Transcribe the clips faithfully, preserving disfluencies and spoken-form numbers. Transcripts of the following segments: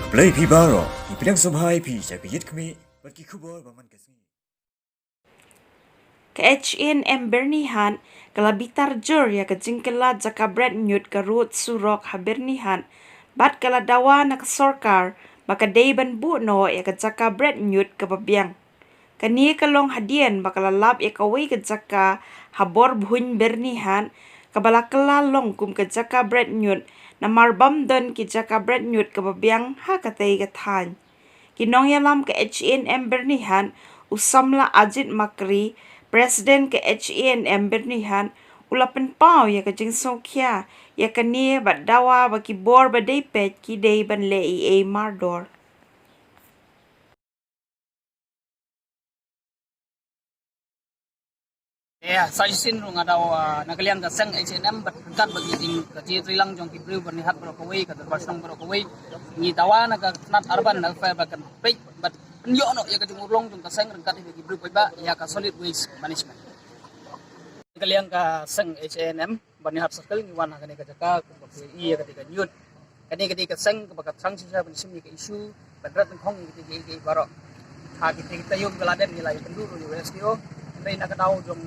Khublei phi baroh, ngi pdiang sngewbha ïa phi sha ka Ïit Khmih bad ki khubor ba man ka sngi. Ka H A N M Byrnihat ka la bitar jur ïa ka jingkylla jaka bret ñiut ka rud surok ha Byrnihat, bad ka la dawa na ka sorkar ba ka dei ban buh noh ïa ka jaka bret ñiut kaba biang. Kane ka long hadien ba ka la lap ïa kawei ka jaka ha Borbhuiñ Byrnihat, kaba la kylla long kum ka jaka bret ñiut, namar bym don ki jaka bret ñiut kaba biang ha katei ka thaiñ. Ki nongïalam ka H A N M Byrnihat, u samla Ajit Makri, President ka H A N M Byrnihat, u la pynpaw ïa ka jingsngewkhia ïa kane bad dawa ba ki bor ba dei peit ki dei ban leh ei ei mardor. Ïa, sa shisien ruh nga daw, ah, na ka liang ka seng H A N M bad ryngkat bad ki jing ka jingïatreilang jong ki briew Byrnihat baroh kawei, ka dorbar shnong baroh kawei. Ngi dawa na ka tnat urban welfare ba kan peit bad pynïoh noh ïa ka jingurlong jong ka seng ryngkat ïa ki briew paidbah ïa ka solid waste management. Ka liang ka seng H A N M Byrnihat Circle ngi wan ha kane ka jaka kumba phi ïohi ïa kane ka ñiut. Kane ka dei ka seng kaba ka thrang shisha ban shim ïa ka issue, ban rat nyngkong ïa kane ka, ka, ka baroh. Ha kine ki taïew ba la dep ngi la ïakynduh ruh ïa u S D O. Hynrei na ka daw jong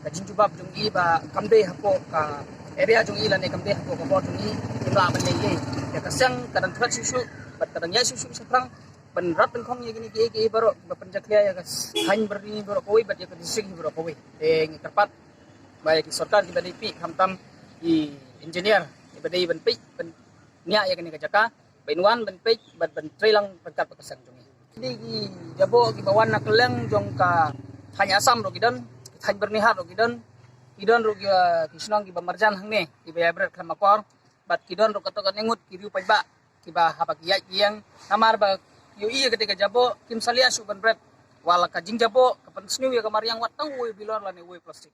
ka jingjubab jong i ba kam dei hapoh ka area jong i lane kam dei hapoh ka bor jong i, im lah ban leh ei ei. Ïa ka seng ka dang thret shuh shuh bad ka dang ïaid shuh shuh shaphrang. Ban rat nyngkong ïa kine ki, ki baroh ba pynjakhlia ïa ka thaiñ Byrni baroh kawei bad ïa ka district hi baroh kawei. Te ngi kyrpad ba ïa ki sorkar kiba dei phi khamtam ki engineer kiba dei ban peit ban ñiah ïa kane ka jaka, ban wan ban peit bad ban treilang ryngkat bad ka seng jong ngi. Dei ki jaboh kiba wan na kylleng jong ka thaiñ Assam ruh ki don, ki thaiñ Byrnihat ruh ki don, ki don ruh ki, ki shnong kiba marjan hangne kiba ïa bret khlem akor. Bad ki don ruh katto katne ngut ki riew paidbah kiba haba ki ïaid ki ïeng namar ba ïohi ïa kata ka jaboh kim salia shuh ban bret. Wat la ka jingjaboh ka pynsniew ïa ka mariang wat tang uwei u bilor lane uwei u plastik.